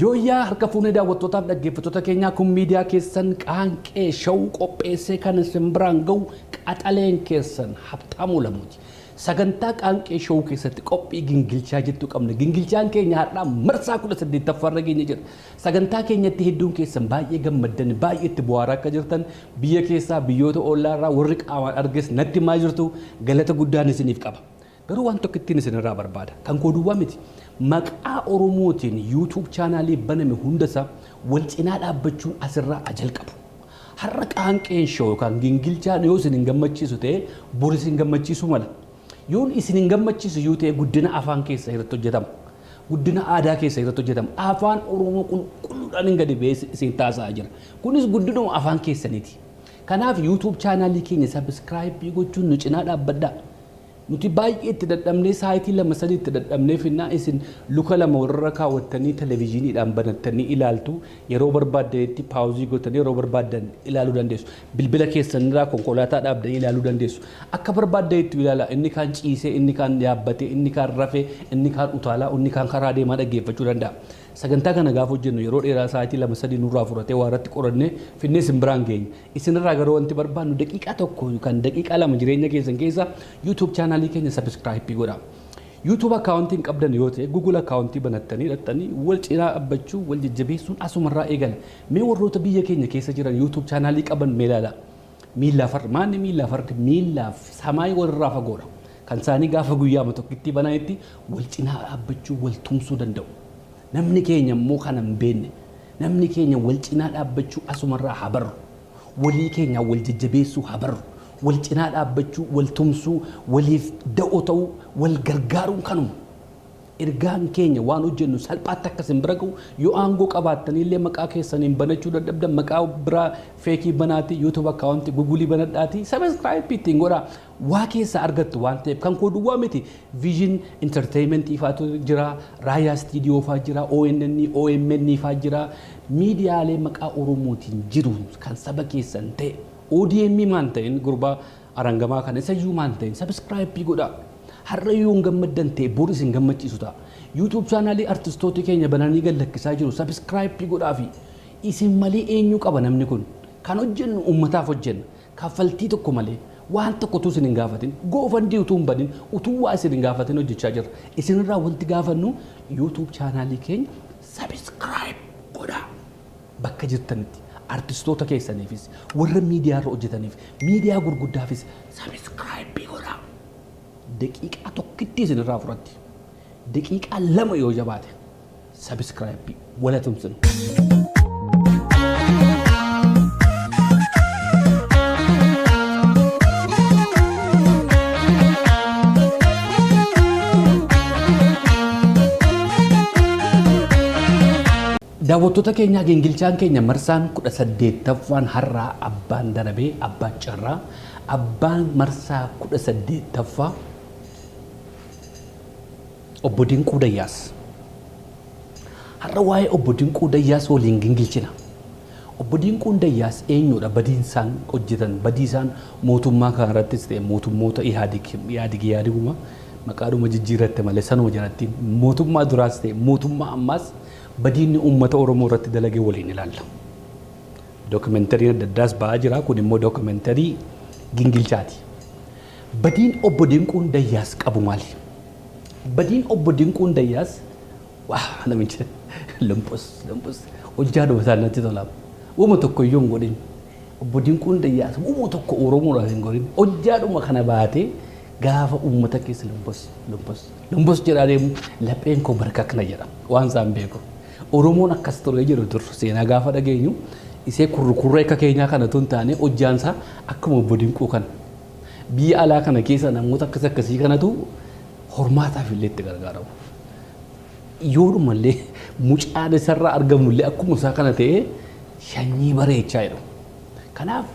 Yooyyaa harka fuunee daawwattootaaf dhaggeeffattoota keenyaa, kun miidiyaa keessan Qaanqee Show qopheessee kan isin biraan ga'u qaxaleen keessan Habtaamuu Lamuuti. Sagantaa Qaanqee Show keessatti qophii gingilchaa jettu qabna. Gingilchaan keenya har'aa marsaa 18ffaa irra geenye jira. Sagantaa keenyatti hedduun keessan baay'ee gammaddan, baay'ee itti bohaaraa akka jirtan biyya keessaa, biyyoota ollaa irraa warri qaamaan arges natti himaa jirtu, galata guddaan isiniif qaba. Garuu waan tokkittiin isinirraa barbaada. Kan koo duwwaa miti. Maqaa Oromootiin YouTube chaanaalii baname hundasaa wal cinaa dhaabbachuun asirraa haa jalqabu. Har'a Qaanqeen Show yookaan gingilchaan yoo isin hin gammachiisu ta'e, bor isin gammachiisuu mala. Yoon isin hin gammachiisu yoo ta'e, guddina afaan keessa irratti hojjetama. Guddina aadaa keessa irratti hojjetama. Afaan Oromoo qulqulluudhaan hin gadi ba'ee isin taasisaa jira. Kunis guddinuma afaan keessaniiti. Kanaaf YouTube chaanaalii keenya subscribe gochuun nu cinaa dhaabbadhaa. Nuti baay'ee itti dadhabnee, saayitii lama sadii itti dadhabnee finnaa, isin luka lama walirra kaawwattanii televezyiiniidhaan banattanii ilaaltu. Yeroo barbaaddanitti pause gootanii yeroo barbaaddan ilaaluu dandeessu. Bilbila keessanirraa konkolaataa dhaabdanii ilaaluu dandeessu. Akka barbaaddanitti ilaala. Inni kaan ciisee, inni kaan yaabbatee, inni kaan rafee, inni kaan utaalaa, inni kaan karaa deemaa dhaggeeffachuu danda'a. Sagantaa kana gaafa hojjennu yeroo dheeraa, sa'aatii lama sadii nurraa fudhatee waa irratti qorannee finnee isin biraan geenya. Isinirraa garuu wanti barbaannu daqiiqaa 1 yookaan daqiiqaa 2 jireenya keessan keessa YouTube chaanaalii keenya subscribe godhaa. YouTube akkaawuntii hin qabdan yoo ta'e, Google akkaawuntii banattanii hidhattanii wal cinaa dhaabbachuu, wal jajjabeessuun asumarraa eegala. Mee warroota biyya keenya keessa jiran YouTube chaanaalii qaban mee ilaalaa. Miillaaf harki maanni, miillaaf harki, miillaaf samaayii walirraa fagoodha. Kan isaanii gaafa guyyaama tokkittii bananitti wal cinaa dhaabbachuu, wal tumsuu danda'u. Namni keenya immoo kana hin beekne. Namni keenya wal cinaa dhaabbachuu asumarraa haa barru. Walii keenyaa wal jajjabeessuu haa barru. Wal cinaa dhaabbachuu, wal tumsuu, waliif da'oo ta'uu, wal gargaaruun kanuma. Ergaan keenya waan hojjennu salphaatti akka isin bira ga'u, yoo aangoo qabaattanii illee maqaa keessaniin banachuu dadhabdan, maqaa biraa fake banaatii YouTube akkaawuntii Google banadhaatii subscribe ittiin godhaa. Waa keessaa argattu waan ta'eef, kan koo duwwaa miti, Vision Entertainment faatu jira, Raayyaa Studio faa jira, ONN, OMN faa jira. Miidiyaalee maqaa Oromootiin jiru kan saba keessan ta'e, ODM maan ta'in, gurbaa arangamaa kana isayyuu maan ta'in, subscribe godhaa. Har'a yoo hin gammaddan ta'e, bor isin gammachiisu ta'a. YouTube chaanaalii artistoota keenya bananii gad lakkisaa jiru, subscribe godhaa fi isin malee eenyu qaba namni kun? Kan hojjennu uummataaf hojjenna. Kaffaltii tokko malee, waan tokko utuu isin hin gaafatin, GoFundMe utuu hin banin, utuu waa isin hin gaafatin hojjechaa jirra. Isinirraa wanti gaafannu YouTube chaanaalii keenya subscribe godhaa. Bakka jirtanitti artistoota keessaniifis, warra miidiyaa irra hojjetaniif, miidiyaa gurguddaafis subscribe godhaa. Daqiiqaa tokkitti isinirraa fudhatti. Daqiiqaa 2 yoo jabaate, subscribe wala tumsinu. Daawwattoota keenyaa, gingilchaan keenya marsaan 18ffaan har'aa, abbaan darabee, abbaan carraa, abbaan marsaa 18ffaa Obbo Dinquu Dayyaas. Har'a waa'ee Obbo Dinquu Dayyaas waliin gingilchina. Obbo Dinquun Dayyaas eenyudha? Badiin isaan hojjetan, badii isaan mootummaa kana irrattis ta'e mootummoota Ihaadig, Ihaadig Ihaadiguma maqaadhuma jijjiirratte malee sanuma jalatti, mootummaa duraas ta'e mootummaa ammaas badiinni uummata Oromoo irratti dalage waliin ilaalla. Dookimentariin adda addaas ba'aa jira. Kun immoo dookumentarii gingilchaati. Badiin Obbo Dinquun Dayyaas qabu maali? Badiin Obbo Dinquun Dayyaas, waa namicha lumpus lumpus hojjaadhuma isaan natti tola. Uuma tokko iyyuu hin godhin. Obbo Dinquun Dayyaas uuma tokko Oromoodhaaf hin godhin. Hojjaadhuma kana baatee gaafa uummata keessa lumpus lumpus lumpus jedhaa deemu lapheen koo barkakna jedha, waan isaan beeku. Oromoon akkas ture jedhu dur seenaa gaafa dhageenyu, isee kurrukurree akka keenyaa kana tun taane, hojjaansaa akkuma Obbo Dinquu kana. Biyya alaa kana keessa namoota akkas akkasii kanatu hormaataaf illee itti gargaaramu. Yoodhumallee mucaan isarraa argamullee akkuma isaa kana ta'ee sanyii bareechaa jedhu. Kanaaf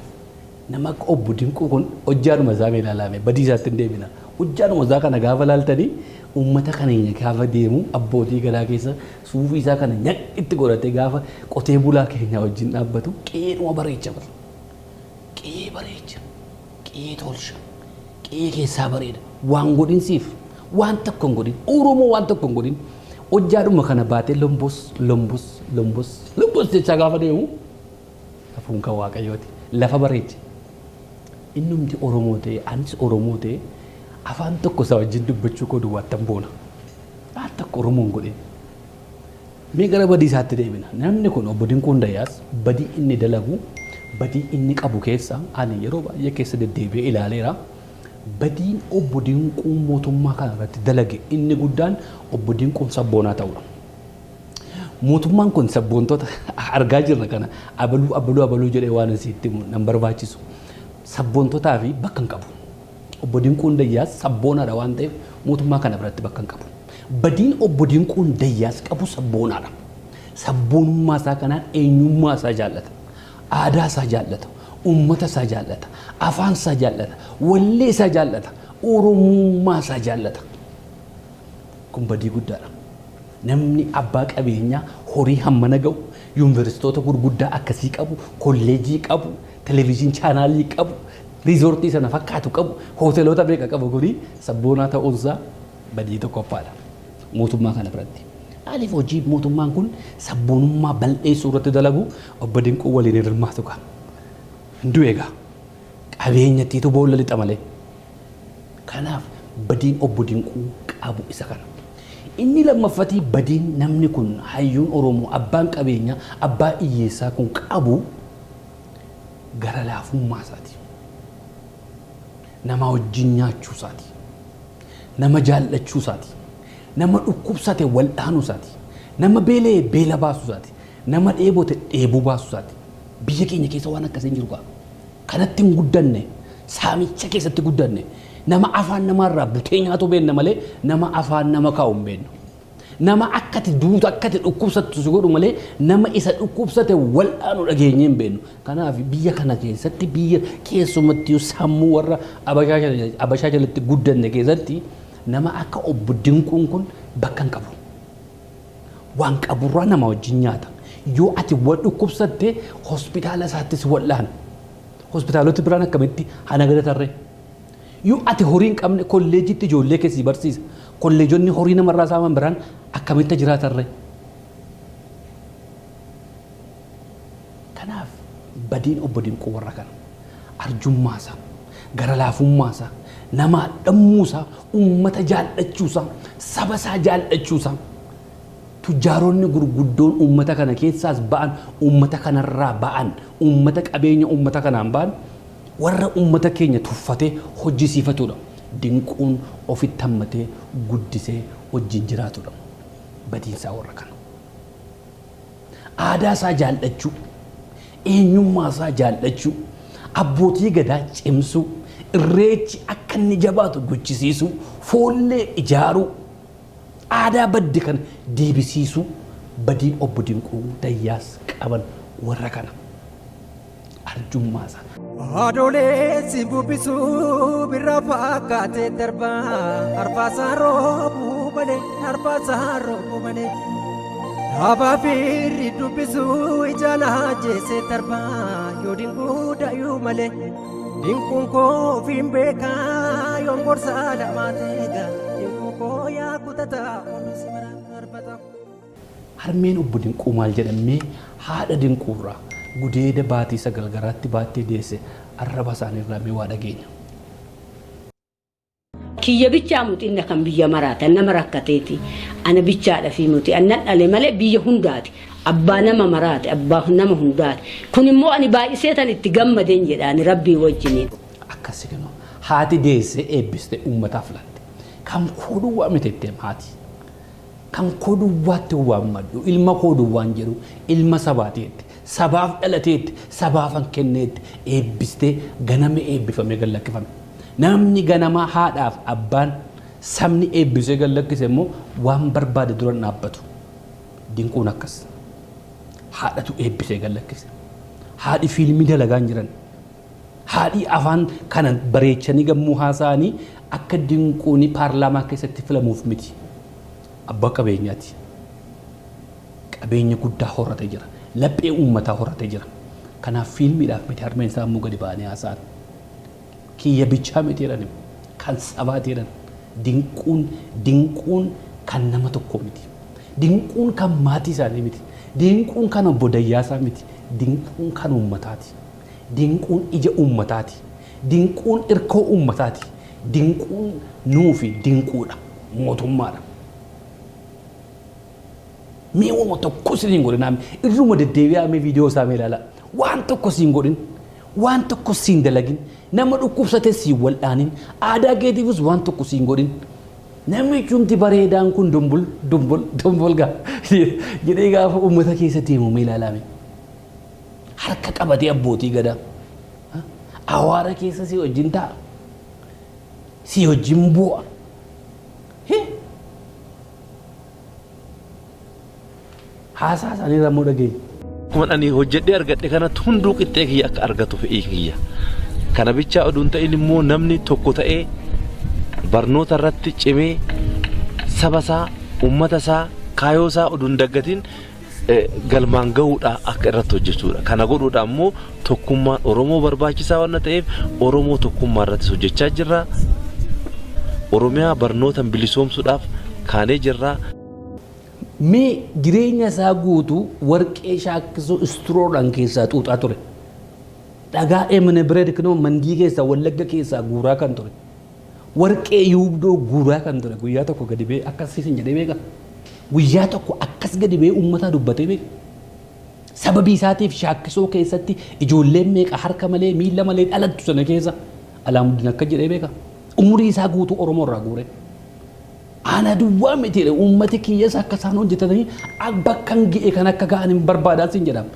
nama akka Obbo Dinquu kun hojjaadhuma isaa mee ilaalame, badii isaatti hin deebina. Hojjaadhuma isaa kana gaafa ilaaltanii, uummata kana gaafa deemu abbootii gadaa keessa suufii isaa kana nyaqqitti godhatee gaafa qotee bulaa keenya wajjin dhaabbatu qe'eedhuma bareecha bara. Qe'ee bareecha. Qe'ee tolcha. Qe'ee keessaa bareeda. Waan godhinsiif waan tokko hin godhin. Oromoo waan tokko hin godhin. Hojjaadhuma kana baatee lombos lombos lombos lombos jechaa gaafa deemu hafuun kan Waaqayyooti. Lafa bareeche. Innumti Oromoo ta'e, anis Oromoo ta'e, afaan tokko isaa wajjin dubbachuu koo duwwaattan boona. Waan tokko Oromoon godhin. Mee gara badii isaatti deebina. Namni kun Obbo Dinquun Dayyaas badii inni dalagu, badii inni qabu keessa ani yeroo baay'ee keessa deddeebi'ee ilaaleera. Badiin Obbo Dinquun mootummaa kana irratti dalage inni guddaan Obbo Dinquun sabboonaa ta'uudha. Mootummaan kun sabboontota argaa jirra kana abaluu abaluu abaluu jedhee waan asitti himu nan barbaachisu. Sabboontotaa fi bakka hin qabu. Obbo Dinquun Dayyaas sabboonaadha waan ta'eef mootummaa kana biratti bakka hin qabu. Badiin Obbo Dinquun Dayyaas qabu sabboonaadha. Sabboonummaa isaa kanaan eenyummaa isaa jaallata. Aadaa isaa jaallata. Uummata isaa jaallata. Afaan isaa jaallata. Wallee isaa jaallata. Oromummaa isaa jaallata. Kun badii guddaadha. Namni abbaa qabeenyaa horii hammana ga'u, yuunivarsiitoota gurguddaa akkasii qabu, kolleejii qabu, televezyiin chaanaalii qabu, riizoortii sana fakkaatu qabu, hoteelota meeqa qabu kuni sabboonaa ta'uunsaa badii tokkoffaadha. Mootummaa kana biratti. Maaliif hojii mootummaan kun sabboonummaa bal'eessuu irratti dalagu Obbo Dinquu waliin hin hirmaatu gaa. Hin du'e gaa. Qabeenyattiitu boolla lixa malee. Kanaaf badiin Obbo Dinquu qabu isa kana. Inni lammaffatii badiin namni kun hayyuun Oromoo abbaan qabeenyaa abbaa hiyyeessaa kun qabu gara laafummaa isaati. Nama wajjin nyaachuu isaati. Nama jaallachuu isaati. Nama dhukkubsate wal'aanuu isaati. Nama beela'e beela baasuu isaati. Nama dheebote dheebuu baasuu isaati. Biyya keenya keessa waan akkasii hin jiru gaa. Kanatti hin guddanne. Saamicha keessatti guddanne. Nama afaan namaarraa butee nyaatu beenna malee nama afaan nama kaa'u hin beennu. Nama akkati duutu akkati dhukkubsattu si godhu malee nama isa dhukkubsate wal'aanu dhageenyee hin beennu. Kanaaf biyya kana keessatti, biyya keessumattuu sammuu warra Abashaa jalatti guddanne keessatti, nama akka Obbo Dinquun kun bakka hin qabu. Waan qaburraa nama wajjin nyaata. Yoo ati wal dhukkubsatte hospitaala isaatti si wal'aana. Hospitaaloti biraan akkamitti hana tarree? Yoo ati horii hin qabne kolleejiitti ijoollee keessi barsiisa. Kolleejonni horii namarraa saaman biraan akkamitti jiraatarree? Kanaaf badiin Obbo Dinquu warra kana. Arjummaasaa, gara laafummaasaa, namaa dhammuusaa, uummata jaallachuusaa, saba isaa jaallachuusaa. Tujjaaronni gurguddoon uummata kana keessaas ba'an, uummata kanarraa ba'an, uummata qabeenya uummata kanaan ba'an, warra uummata keenya tuffatee hojjisiifatudha. Dinquun ofitti hammatee guddisee wajjin jiraatudha. Badiinsaa warra kana. Aadaa isaa jaallachuu, eenyummaa isaa jaallachuu, abbootii gadaa cimsuu, irreechi akka inni jabaatu gochisiisuu, foollee ijaaruu, aadaa badde kana deebisiisuu, badiin Obbo Dinquu Dayyaas qaban warra kana. Arjummaa isaa. Adoolessi bubbisuu birraa fakkaatee darba, arfaasaa roobuu malee, arfaasaa roobuu malee. Dhaabaa fiirri dubbisuu ija laajjeessee darba, yoo dinquu dayuu malee. Dinquun koo ofiin beekaa yoon gorsaa lamaa teega, dinquun koo yaa kutataa hunduu si mara arbata. Harmeen Obbo Dinquu maal jedhamee haadha Dinquurraa gudeeda baatii 9 garaatti baattee deesse arraba isaaniirraa mee waa dhageenya. Kiyya bichaa muti, inna kan biyya maraata nama rakkateeti. Ana bichaadha fi muti annan dhale malee biyya hundaati. Abbaa nama maraate, abbaa nama hundaati. Kun immoo ani baay'isee tan itti gammadeen jedhaani rabbii wajjiniin. Akkasi kenoo haati deessee eebbiste uummataaf laatte. Kan koo duwwaa miti jetteem haati. Kan koo duwwaatti waammadhu, ilma koo duwwaan jedhu, ilma sabaati jette. Sabaaf dhalateetti, sabaafan kenneetti eebbistee ganama eebbifamee gad lakkifame. Namni ganamaa haadhaaf abbaan sabni eebbisee gad lakkise immoo waan barbaade dura hin dhaabbatu. Dinquun akkas. Haadhatu eebbisee gad lakkise. Haadhi fiilmii dalagaa hin jiran. Haadhi afaan kana bareechanii gammuu haasa'anii akka Dinquun paarlaamaa keessatti filamuuf miti. Abbaa qabeenyaati. Qabeenya guddaa horatee jira. Laphee uummataa horatee jira. Kanaaf fiilmiidhaaf miti harmeen isaa immoo gadi ba'anii haasa'an. Kiyya bichaa miti jedhani. Kan sabaati jedhan. Dinquun kan nama tokkoo miti. Dinquun kan maatii isaanii miti. Dinquun kan obbo Dayyaasaa miti. Dinquun kan uummataati. Dinquun ija uummataati. Dinquun irkoo uummataati. Dinquun nuufi dinquudha. Mootummaadha. Mee uuma tokko isin hin godhin irruma deddeebi'aa mee viidiyoo isaa mee ilaalaa. Waan tokko siin godhin, waan tokko siin dalagin, nama dhukkubsate siin wal'aanin, aadaa keetiifis waan tokko siin godhin. Namichumti bareedaan kun dumbul dumbul dumbul gaa jedhee gaafa uummata keessa deemu mee ilaalaa mee. Harka qabatee abbootii gadaa. Awaara keessa si wajjin taa'a. Si wajjin bu'a. Haasaa isaanii irraa immoo dhageenya. Akkuma ani hojjedhee argadhe kanatti hunduu qixxee kiyya akka argatu fe'ii kiyya. Kana bichaa oduu hin ta'in immoo namni tokko ta'ee barnoota irratti cimee saba isaa, uummata isaa, kaayoo isaa oduu hin daggatin galmaan gahuudha akka irratti hojjechuudha. Kana godhuudha immoo tokkummaan Oromoo barbaachisaa waan ta'eef Oromoo tokkummaa irrattis hojjechaa jirra. Oromiyaa barnootaan bilisoomsuudhaaf kaanee jirra. Mee jireenya isaa guutuu warqee shaakkisoo istiroodhaan keessaa xuuxaa ture. Dhagaa emne bireed kinoo mandii keessaa wallagga keessaa guuraa kan ture. Warqee yuubdoo guuraa kan ture guyyaa tokko gadi ba'ee akkas isin jedhee beeka. Guyyaa tokko akkas gadi ba'ee uummataa dubbatee beeka. Sababii isaatiif shaakkisoo keessatti ijoolleen meeqa harka malee miila malee dhalattu sana keessa Alaamuddin akka jedhee beeka. Umurii isaa guutuu Oromoo irraa guure. Ana duwwaa miti jedhe uummati kiyyas akka isaan hojjetanii bakka hin ga'e kan akka ga'an hin barbaadaa siin jedhama.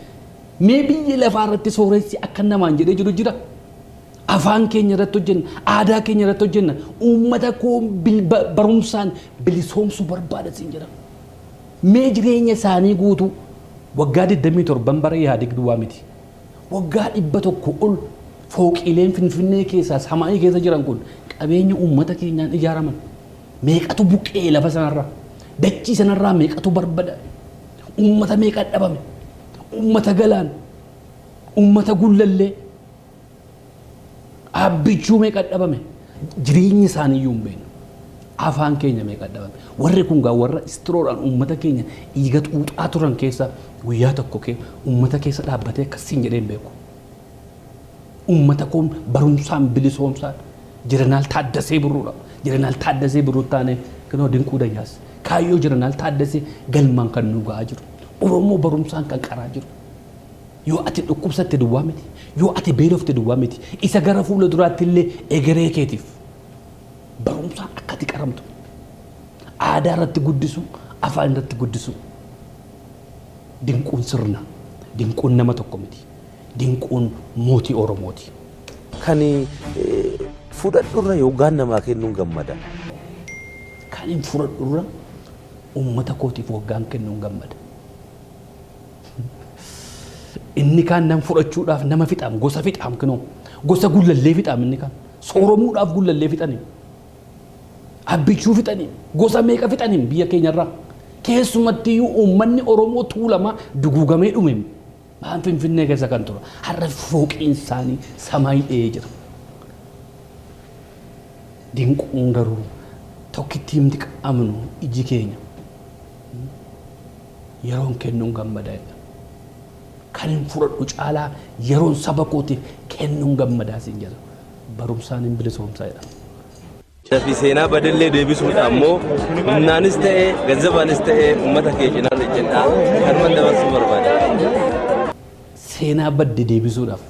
Mee biyya lafaa irratti sooressi akka namaan jedhee jiru jira. Afaan keenya irratti hojjenna, aadaa keenya irratti hojjenna, uummata koo barumsaan bilisoomsuu barbaada siin jedhama. Mee jireenya isaanii guutuu waggaa 27 bara Ihaadig duwwaa miti. Waggaa 100 ol fooqiileen Finfinnee keessaa samaa'ii keessa jiran kun qabeenya uummata keenyaan ijaaraman. Meeqatu buqqee lafa sanarraa? Dachii sanarraa meeqatu barbada? Uummata meeqa dhabame? Uummata galaan, uummata gullallee, abbichuu meeqa dhabame? Jireenya isaaniiyyuu hin beeknu. Afaan keenya meeqa dhabame? Warri kun gaa warra istiroodhaan uummata keenya dhiiga xuuxaa turan keessa guyyaa tokko uummata keessa dhaabbatee akkasiin jedhee hin beeku. Uummata koon barumsaan bilisoomsaan Jeneraal Taaddasee Birruudha. Jeneraal Taaddasee Birruu taane kinoo Dinquu Dayyaas. Kaayyoo Jeneraal Taaddasee galmaan kan nu ga'aa jiru. Oromoo barumsaan kan qaraa jiru. Yoo ati dhukkubsatte duwwaa miti. Yoo ati beelofte duwwaa miti. Isa gara fuula duraatti illee egeree keetiif barumsaan akka ati qaramtu. Aadaa irratti guddisuu, afaan irratti guddisuu. Dinquun sirna. Dinquun nama tokko miti. Dinquun mootii Oromooti. Kan fudhadhurra yookaan namaa kennuun gammada. Kan hin fudhadhurra uummata kootiif waggaan kennuun gammada. Inni kaan nam fudhachuudhaaf nama fixaam, gosa fixaam kinoo. Gosa gullallee fixaam inni kaan. Sooromuudhaaf gullallee fixanii. Abbichuu fixanii. Gosa meeqa fixanii biyya keenyarraa. Keessumattiyyuu uummanni Oromoo tuulamaa duguugamee dhume. Waan Finfinnee keessa kan ture. Har'a fooqiin isaanii samaayii dha'ee jira. Dinquun garuu tokkitti himti qabnu iji keenya. Yeroon kennuun gammadaa jedha. Kan hin fudhadhu caalaa yeroon saba kootiif kennuun gammadaa siin jedha. Barumsaan hin bilisoomsaa jedha. Fi seenaa badellee deebisuudha ammoo humnaanis ta'ee ganzabaanis ta'ee uummata kee cinaan ejjedhaa kanuman dabarsuu barbaada. Seenaa badde deebisuudhaaf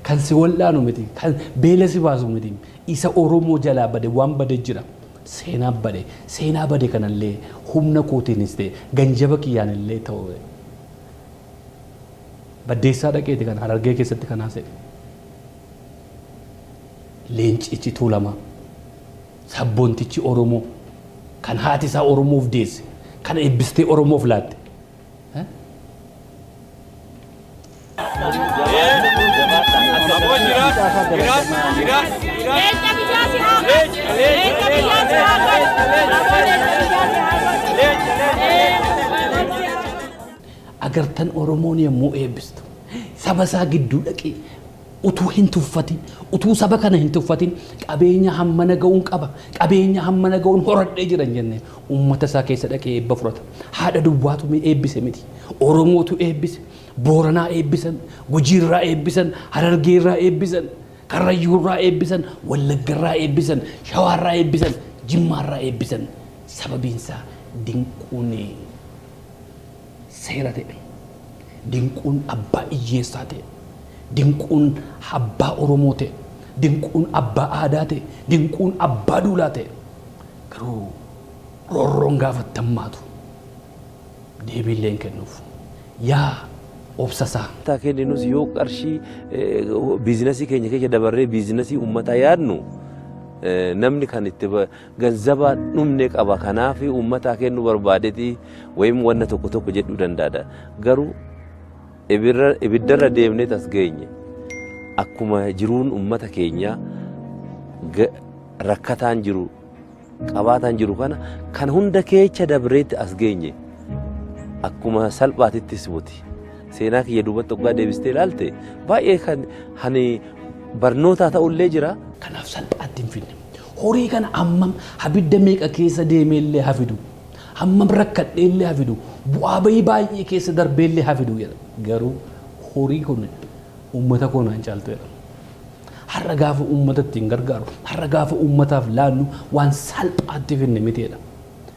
kan si wal'aanu miti, kan beela si baasu miti, isa Oromoo jalaa bade waan bade jira. Seenaa bade, seenaa bade kanallee humna kootiinis ta'e ganjaba kiyyaanillee ta'u baddeessaa dhaqeeti kan Harargee keessatti kan haasa'e. Leencichi Tuulamaa, sabboontichi Oromoo, kan haati isaa Oromoof deesse, kan eebbistee Oromoof laatte. Agartan Oromoon yommuu eebbistu saba isaa gidduu dhaqee Utuu hin tuffatin, utuu saba kana hin tuffatin, qabeenya hammana ga'uun qaba, qabeenya hammana ga'uun horadhee jiran jenne uummata isaa keessa dhaqee eebba fudhata. Haadha duwwaatu eebbise miti. Oromootu eebbise, Booranaa eebbisan, Gujiirraa eebbisan, Harargeerraa eebbisan, Karrayyuurraa eebbisan, Wallaggarraa eebbisan, Shawaarraa eebbisan, Jimmaarraa eebbisan. Sababiinsaa Dinquun seera ta'e. Dinquun abbaa hiyyeessaa ta'e. Dinquun abbaa Oromoo ta'e. Dinquun abbaa aadaa ta'e. Dinquun abbaa duulaa ta'e. Garuu roorroon gaafattammaatu deebiillee hin kennuuf. Yaa obsasaa. Taa kenninus yoo qarshii biizinasii keenya keessa dabarree biizinasii uummataa yaadnu, namni kan itti ganzaba dhumne qaba, kanaaf uummataa kennuu barbaadeeti wayim wanna tokko tokko jedhuu danda'a. Garuu ibiddarra deemnee tas geenye, akkuma jiruun uummata keenyaa rakkataan jiru, qabaataan jiru, kana kan hunda keessa dabreetti as geenye, akkuma salphaatittis buti. Seenaa kiyya duubatti hoggaa deebistee ilaalte, baay'ee kan hani barnootaa ta'ullee jira. Kanaaf salphaatti hin finne. Horii kana hammam abidda meeqa keessa deemeellee hafidu, hammam rakkadheellee hafidu, bu'aa bayii baay'ee keessa darbeellee hafidu jedha. Garuu horii kun uummata koo naan caaltu jedha. Har'a gaafa uummata ittiin gargaaru, har'a gaafa uummataaf laannu, waan salphaatti finne miti jedha.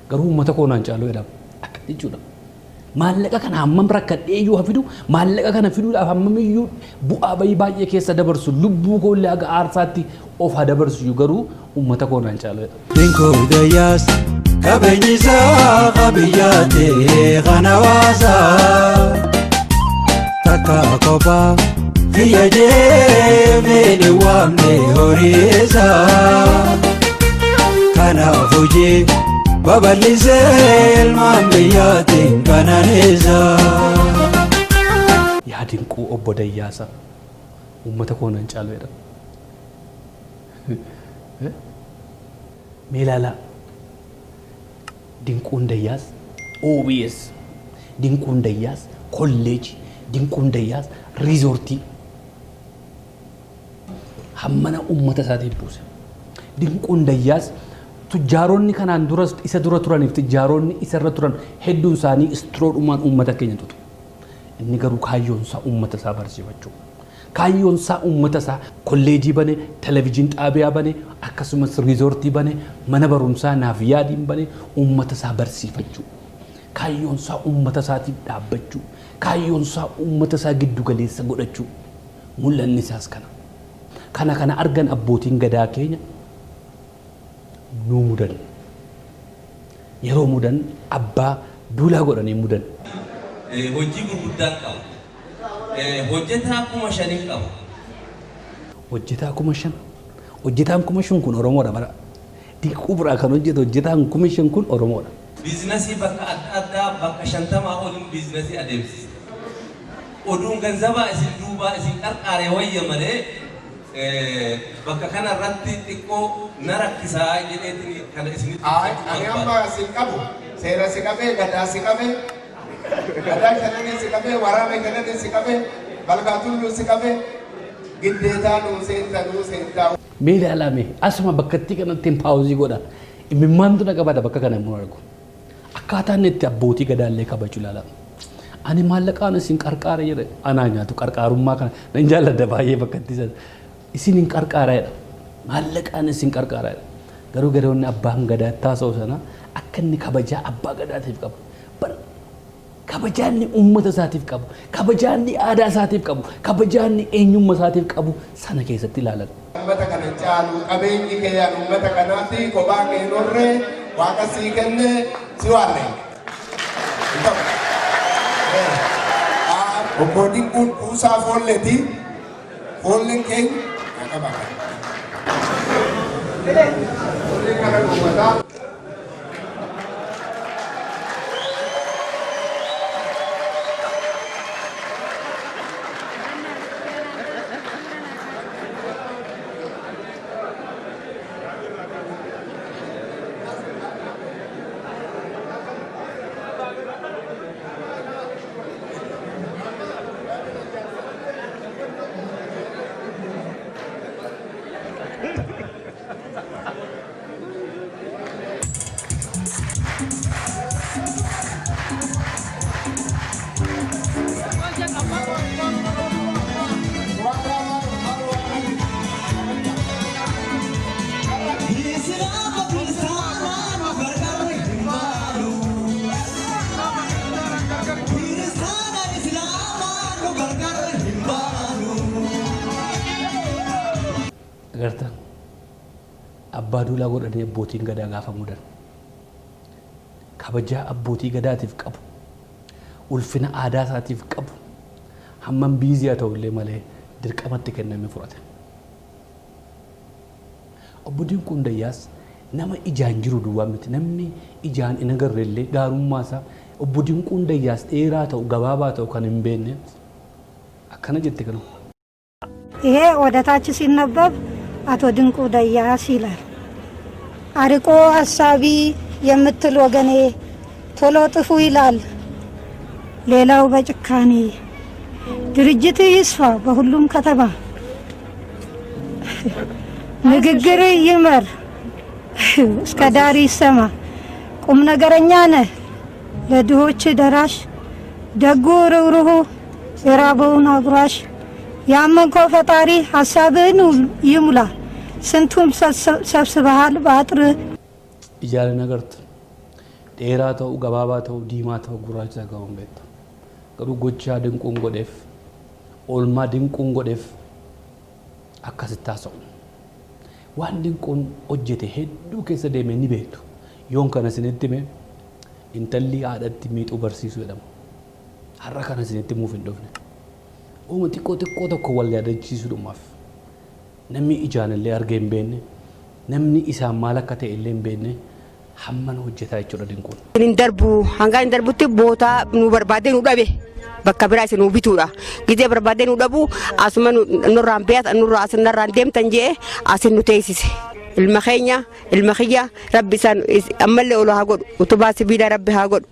Garuu uummata koo naan caalu jedha. Akka jechuudha. Maallaqa kana hammam rakkadhee iyyuu hafidu, maallaqa kana fiduudhaaf hammam iyyuu bu'aa bayii baay'ee keessa dabarsu, lubbuu koollee haga aarsaatti of haa dabarsu iyyuu, garuu uummata koo naan caalu jedha. Dinkuu Dayyaas qabeenyi isaa qabiyyaatee kan hawaasaa, takka kophaa kiyya jeemee waamne horii isaa. Kanaaf hojii babal'isee ilmaan biyyaatiin qananiisaa. Yaa Dinquu obbo Dayyaasa, uummata koo naan caalu jedha. Mee ilaalaa, Dinquun Dayyaas OBS, Dinquun Dayyaas kolleeji, Dinquun Dayyaas riizoortii hammana uummata isaatiif buuse. Dinquun Dayyaas tujjaaronni kanaan dura isa dura turaniif tujjaaronni isarra turan hedduun isaanii istiroodhumaan uummata keenya tutu. Inni garuu kaayyoon isaa uummata isaa barsiifachuu. Kaayyoon isaa uummata isaa kolleejii bane, televijiin xaabiyaa bane, akkasumas riizoortii bane, mana barumsaa naaf yaadiin bane, uummata isaa barsiifachuu. Kaayyoon isaa uummata isaatiif dhaabbachuu. Kaayyoon isaa uummata isaa giddu galeessa godhachuu. Mul'anni isaas kana. Kana kana argan abbootiin gadaa keenya nuu mudan. Yeroo mudan abbaa duulaa godhanii mudan. Hojii gurguddaan qaba. Hojjetaa 5,000 qaba. Hojjetaa 5,000. Hojjetaan 5,000 kun Oromoodha bara. Dinquu biraa kan hojjetu hojjetaan 5,000 kun Oromoodha. Biizinasii bakka adda addaa, bakka 50 oliin biizinasii adeemsisa. Oduun ganzabaa isin duubaa isin qarqaare wayya malee, bakka kana irratti xiqqoo na rakkisaa jedheetiin kana isinitti Ani amma sin qabu, seera si qabee, gadaa si qabee, gadaa shananii si qabee, waraana shananii si qabee, balgaa tulluu si qabee, giddeetaa nuu seentaa, nuu seentaa. Mee ilaalaa, mee asuma bakkatti kanatti paawuzii godha. Imimmaantu na qabata bakka kana immoo argu. Akkaataa inni itti abbootii gadaallee kabaju ilaala. Ani maallaqaan isin qarqaara jedhe. Anaa nyaatu, qarqaarummaa kana nan jaalladha baay'ee bakkatti sana. Isin hin qarqaara jedha. Maallaqaan isin qarqaara jedha. Garuu gadoonni abbaan gadaa taasa'u sana akka inni kabajaa abbaa gadaatiif qabu. Bar kabajaa inni uummata isaatiif qabu, kabajaa inni aadaa isaatiif qabu, kabajaa inni eenyummaa isaatiif qabu sana keessatti ilaalan. Uummata kana caalu qabeenyi keeyaan uummata kanaatti kophaa kee norree waaqa sii kenne si waanne. Obbo Dinquun kuusaa foolleeti. Foolleen keenya qaba. Foolleen kana uummataa. Agartan, abbaa duulaa godhanii abbootiin gadaa gaafa mudan kabajaa abbootii gadaatiif qabu, ulfina aadaa isaatiif qabu, hammam busy haa ta'u illee malee dirqamatti kenname fudhate. Obbo Dinquun Dayyaas nama ijaan jiru duwwaa miti. Namni ijaan hin agarre illee gaarummaa isaa, Obbo Dinquun Dayyaas dheeraa ta'u gabaabaa ta'u kan hin beekne akkana jette kanu. ይሄ ወደ ታች ሲነበብ አቶ ድንቁ ደያስ ይላል። አርቆ አሳቢ የምትል ወገኔ ቶሎ ጥፉ ይላል ሌላው በጭካኔ። ድርጅት ይስፋ በሁሉም ከተማ፣ ንግግር ይመር እስከ ዳር ይሰማ። ቁም ነገረኛ ነህ ለድሆች ደራሽ፣ ደጉ ርኅሩሁ የራበውን አጉራሽ። ያመንከው ፈጣሪ ሀሳብህን ይሙላ። ስንቱም ሰብስበሃል በአጥር። Ijaan hin agartu. Dheeraa ta'u, gabaabaa ta'u, diimaa ta'u, gurraacha ta'u hin beektu. Garuu gochaa Dinquun godheef, oolmaa Dinquun godheef akkasitti haasa'u. Waan Dinquun hojjete hedduu keessa deemee ni beektu. Yoon kana isinitti hime, intalli haadhatti miixuu barsiisuu jedhama. Har'a kana isinitti himuuf hin dhufne. Uuma xiqqoo xiqqoo tokko wal yaadachiisuudhumaaf. Namni ijaan illee argee hin beekne, namni isaan maal akka ta'e illee hin beekne, hamman hojjetaa jechuudha Dinquun. Hin darbu, hanga hin darbutti bootaa nu barbaadee nu dhabe, bakka biraa isin nu bituudha. Gizee barbaadee nu dhabu, asuma nurraan beeyat nurraa asin narraan deemtan jee asin nu teessise. Ilma keenya, ilma kiyya, rabbi isaan ammallee olu haa godhu, utubaa sibiilaa rabbi haa godhu,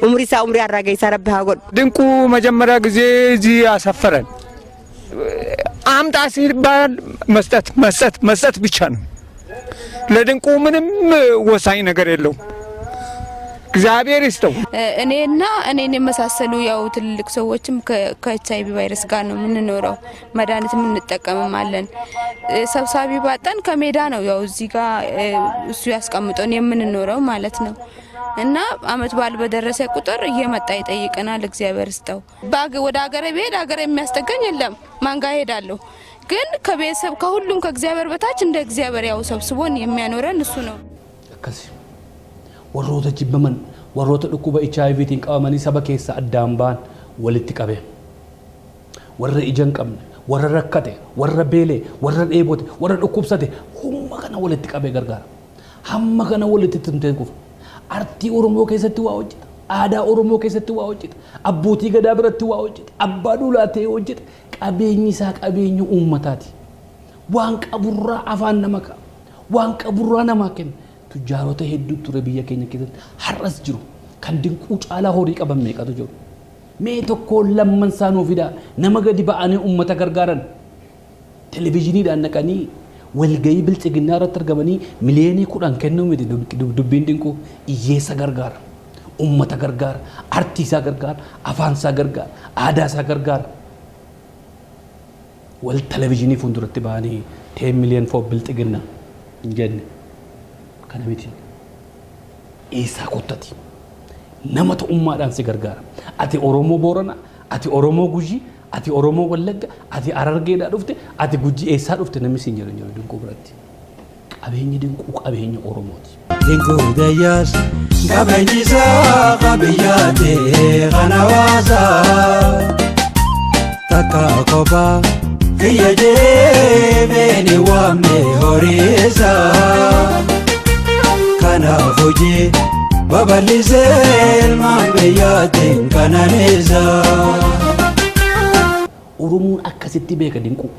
umrii isaa umrii harraa rabbi haa godhu. ድንቁ መጀመሪያ ጊዜ እዚህ አሰፈረን። አምጣ ሲባል መስጠት መስጠት መስጠት ብቻ ነው። ለድንቁ ምንም ወሳኝ ነገር የለውም። እግዚአብሔር ይስጠው። እኔና እኔን የመሳሰሉ ያው ትልልቅ ሰዎችም ከኤች አይቪ ቫይረስ ጋር ነው የምንኖረው። መድኃኒት የምንጠቀምም አለን። ሰብሳቢ ባጣን ከሜዳ ነው ያው እዚህ ጋር እሱ ያስቀምጦን የምንኖረው ማለት ነው። እና አመት በዓል በደረሰ ቁጥር እየመጣ ይጠይቀናል። እግዚአብሔር ይስጠው። ወደ ሀገሬ ብሄድ ሀገሬ የሚያስጠጋኝ የለም። ማን ጋር እሄዳለሁ? ግን ከቤተሰብ ከሁሉም ከእግዚአብሔር በታች እንደ እግዚአብሔር ያው ሰብስቦን የሚያኖረን እሱ ነው። Akkasi warroota jibbaman, warroota dhukkuba HIVtiin qabamanii saba keessa addaan ba'an walitti qabe. Warra ija hin qabne, warra rakkate, warra beelee, warra dheebote, warra dhukkubsate humna kana walitti qabee gargaara. Hamma kana walitti tumtee kufa. Artii Oromoo keessatti waa hojjeta. Aadaa Oromoo keessatti waa hojjeta. Abbootii gadaa biratti waa hojjeta. Abbaa duulaa ta'ee hojjeta. Qabeenyi isaa qabeenya uummataati. Waan qaburraa afaan nama ka'a. Waan qaburraa namaa kenna. Tujjaarota hedduu ture biyya keenya keessatti, har'as jiru. Kan Dinquu caalaa horii qaban meeqatu jiru? Mee tokkoon lamman isaanuu fidaa, nama gadi ba'anii uummata gargaaran. Televizyiiniidhaan naqanii walgayii bilchiginnaa irratti argamanii miliyoonii 10 kennuu miti dubbiin. Dinquu hiyyeessa gargaara. Uummata gargaara. Artii isaa gargaara. Afaan isaa gargaara. Aadaa isaa gargaara. Wal televizyiinii fuulduratti ba'anii 10 million for bilchiginnaa hin jenne. Kana miti. Eessaa kottati? Nama ta'ummaadhaan si gargaara. Ati Oromoo Booranaa, ati Oromoo Gujii, ati Oromoo Wallagga, ati Harargeedhaa dhufte, ati Gujii eessaa dhufte namni siin jedhu hin jiru Dinquu biratti. Qabeenyi Dinquu qabeenya Oromooti. Dinquu Dayyaas qabeenyi isaa qabiyyaate kan hawaasaa, takka kophaa kiyya deemee waamne horiisaa. Kanaaf hojii babal'isee ilmaan biyyaatiin kananiisaa. Oromoon akkasitti beeka Dinquu.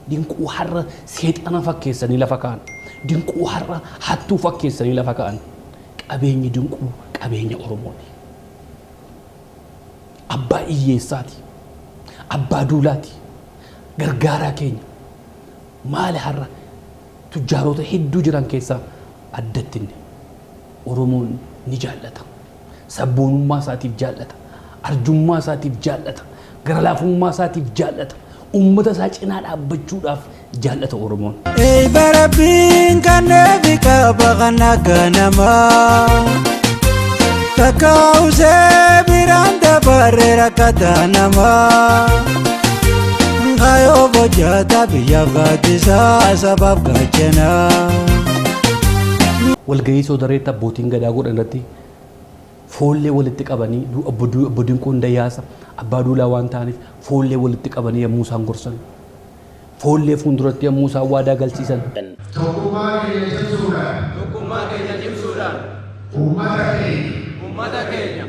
Dinquu har'a seexana fakkeessanii lafa kaa'an. Dinquu har'a hattuu fakkeessanii lafa kaa'an. Qabeenyi Dinquu qabeenya Oromooti. Abbaa hiyyeessaati. Abbaa duulaati. Gargaaraa keenya. Maali, har'a tujjaarota hedduu jiran keessaa addatti inni. Oromoon ni jaallata. Sabboonummaa isaatiif jaallata. Arjummaa isaatiif jaallata. Gara laafummaa isaatiif jaallata. Uummata isaa cinaa dhaabbachuudhaaf jaallata Oromoon. Eebba Rabbiin kanneefi qaba kan akka namaa, takka usee biraan dabarre rakkata namaa. Kayoo. Hojjata biyyaaf gaaddisaa sabaaf gaachanaa. Walgahii Soodareetti abbootiin gadaa godhan irratti foollee walitti qabanii obbo Dinquun Dayyaasa abbaa duulaa waan ta'aniif foollee walitti qabanii yommuu isaan gorsan, foollee fuulduratti yommuu isaan waadaa galchiisan. Tokkummaa keenya cimsuudhaan. Tokkummaa keenya cimsuudhaan. Uummata keenya. Uummata keenya.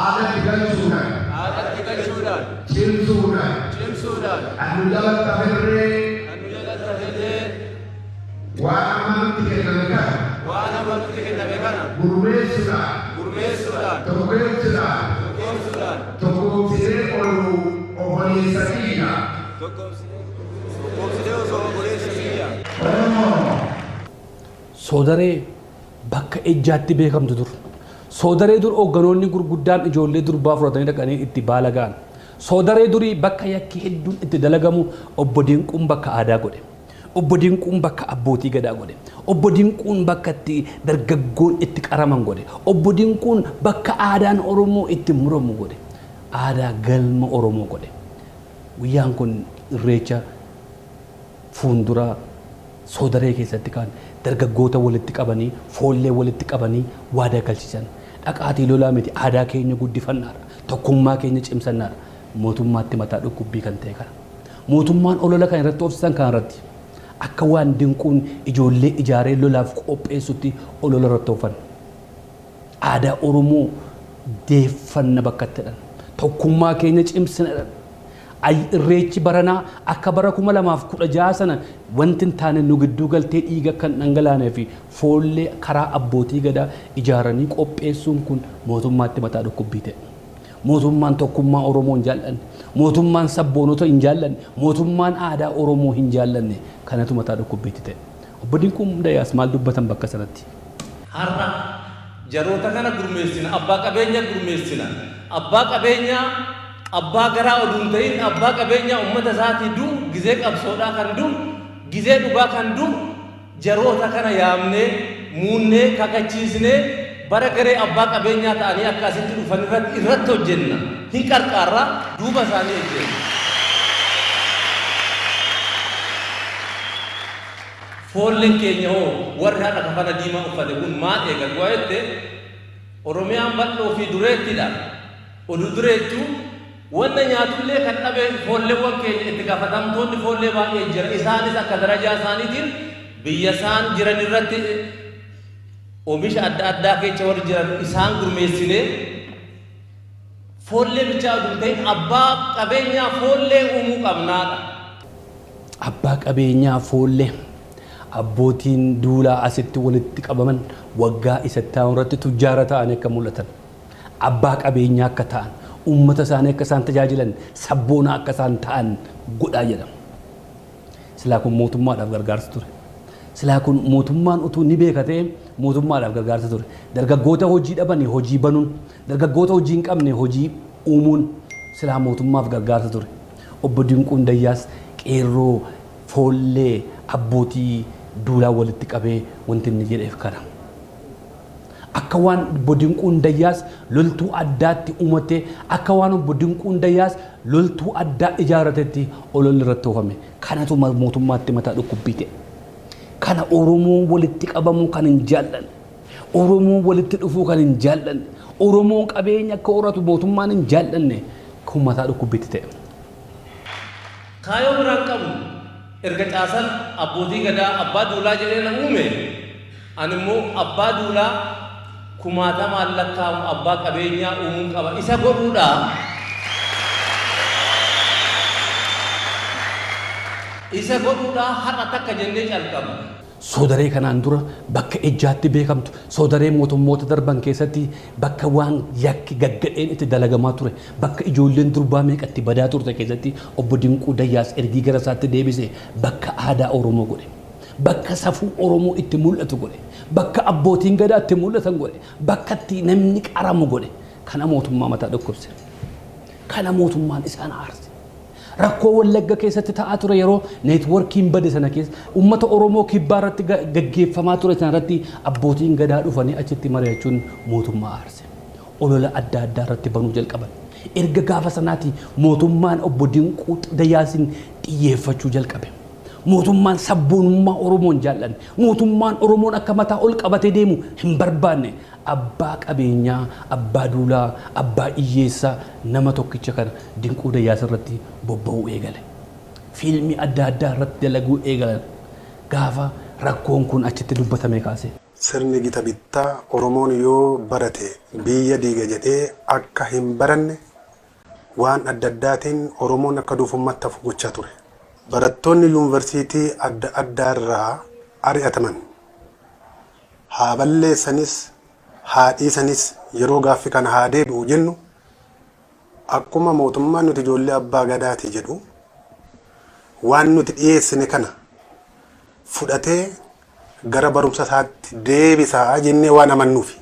Aadaatti galchuudhaan. Aadaatti galchuudhaan. Cimsuudhaan. Cimsuudhaan. Kan nu jalatti hafillee. Kan nu jalatti hafillee. Waan amma nutti kenname kana. Waan amma nutti kenname kana. Gurmeessuudhaan. Gurmeessuudhaan. Tokkeessuudhaan. Tokkoomsuudhaan. Tokkoomsinee olu obboleessa kiyya. Tokkoomsinee osoo obboleessa kiyya. Soodaree bakka ejjaatti beekamtu dur. Soodaree dur hoogganoonni gurguddaan ijoollee durbaa fudhatanii dhaqanii itti baala ga'an. Soodaree durii bakka yakki hedduun itti dalagamu obbo Dinquun bakka aadaa godhe. Obbo Dinquun bakka abbootii gadaa godhe. Obbo Dinquun bakka itti dargaggoon itti qaraman godhe. Obbo Dinquun bakka aadaan Oromoo itti muramu godhe. Aadaa galma Oromoo godhe. Guyyaan kun irreecha fuuldura Soodaree keessatti kan dargaggoota walitti qabanii foollee walitti qabanii waadaa galchisan. Dhaqaatii lolaa miti, aadaa keenya guddifannaadha. Tokkummaa keenya cimsannaadha. Mootummaatti mataa dhukkubbii kan ta'e kana. Mootummaan olola kan irratti oofsisan kan irratti akka waan Dinquun ijoollee ijaaree lolaaf qopheessutti olola irratti oofan. Aadaa Oromoo deeffanna bakka itti jedhan. Tokkummaa keenya cimsina jedhan. Irreechi baranaa akka bara 2016 sana wanti hin taane nu gidduu galtee dhiiga kan dhangalaanee fi foollee karaa abbootii gadaa ijaaranii qopheessuun kun mootummaatti mataa dhukkubbii ta'e. Mootummaan tokkummaa Oromoo hin jaallanne, mootummaan sabboonota hin jaallanne, mootummaan aadaa Oromoo hin jaallanne kanatu mataa dhukkubbiitti ta'e. Obbo Dinquun Dayaas maal dubbatan bakka sanatti? Har'a jaroota kana gurmeessina, abbaa qabeenya gurmeessina. Abbaa qabeenyaa abbaa garaa oduu hin ta'in abbaa qabeenyaa uummata isaatii du'u, gizee qabsoodhaa kan du'u, gizee dhugaa kan du'u jaroota kana yaamnee, muunnee, kakachiisnee bara garee abbaa qabeenyaa ta'anii akka asitti dhufan irratti irratti hojjenna. Hin qarqaarra, duuba isaanii ejjenna. Foolleen keenya hoo warri har'a kafana diimaa uffate kun maal eegan waa jette, Oromiyaan bal'oo fi dureettidha. Oduu dureettu wanna nyaatullee kan dhabe foolleewwan keenya itti gaafatamtoonni foollee baay'ee jira. Isaanis akka darajaa isaaniitiin biyya isaan jiran irratti oomisha adda addaa keessa warri jiran isaan gurmeessinee foollee bichaa oduu hin ta'in abbaa qabeenyaa foollee uumuu qabnaadha. Abbaa qabeenyaa foollee abbootiin duulaa asitti walitti qabaman waggaa isatti aanu irratti tujjaara ta'anii akka mul'atan, abbaa qabeenyaa akka ta'an, uummata isaanii akka isaan tajaajilan, sabboonaa akka isaan ta'an godhaa jedhama. Silaa kun mootummaadhaaf gargaarsa ture. Silaa kun mootummaan utuu ni beeka ta'e mootummaadhaaf gargaarsa ture. Dargaggoota hojii dhabanii hojii banuun, dargaggoota hojii hin qabne hojii uumuun silaa mootummaaf gargaarsa ture. Obbo Dinquun Dayyaas qeerroo foollee abbootii duulaa walitti qabee wanti inni jedheef kana. Akka waan Obbo Dinquun Dayyaas loltuu addaatti uumatee, akka waan Obbo Dinquun Dayyaas loltuu addaa ijaarratetti ololli irratti oofame. Kanatu mootummaatti mataa dhukkubbii ta'e. Kana Oromoon walitti qabamuu kan hin jaallanne, Oromoon walitti dhufuu kan hin jaallanne, Oromoon qabeenya akka horatu mootummaan hin jaallanne kun mataa dhukkubbiitti ta'e. Kaayoo biraan qabu erga caasan abbootii gadaa abbaa duulaa jedhee na uume, ani immoo abbaa duulaa kumaatamaan lakkaa'amu abbaa qabeenyaa uumuun qaba. Isa godhuudha. Isa godhuudha har'a takka jennee calqabna. Soodaree kanaan dura bakka ejjaatti beekamtu, Soodaree mootummoota darban keessatti bakka waan yakki gaggadheen itti dalagamaa ture, bakka ijoolleen durbaa meeqa itti badaa turte keessatti Obbo Dinquu Dayyaas ergii gara isaatti deebise bakka aadaa Oromoo godhe. Bakka safuu Oromoo itti mul'atu godhe. Bakka abbootiin gadaa itti mul'atan godhe. Bakka itti namni qaramu godhe. Kana mootummaa mataa dhukkubse. Kana mootummaan isaan aarse. Rakkoo Wallagga keessatti ta'aa ture yeroo neetworkiin bade sana keessa uummata Oromoo kibbaa irratti gaggeeffamaa ture sana irratti abbootiin gadaa dhufanii achitti mari'achuun mootummaa aarse. Olola adda addaa irratti banuu jalqaban. Erga gaafa sanaati mootummaan obbo Dinquu Dayyaasin xiyyeeffachuu jalqabe. Mootummaan sabboonummaa Oromoon jaallanne, mootummaan Oromoon akka mataa ol qabatee deemu hin barbaanne, abbaa qabeenyaa, abbaa duulaa, abbaa hiyyeessaa nama tokkicha kana Dinquu Dayyaas irratti bobba'uu eegale. Fiilmii adda addaa irratti dalaguu eegalan gaafa rakkoon kun achitti dubbatamee kaase. Sirni gita bittaa Oromoon yoo barate biyya diiga jedhee akka hin baranne waan adda addaatiin Oromoon akka doofummaatti hafu gochaa ture. Barattoonni yuunivarsiitii adda addaa irraa ari'ataman haa balleessanis haa dhiisanis, yeroo gaaffi kana haa deebi'u jennu, akkuma mootummaan nuti ijoollee abbaa gadaati jedhu waan nuti dhiyeessine kana fudhatee gara barumsa isaatti deebisaa jennee waan amannuufi.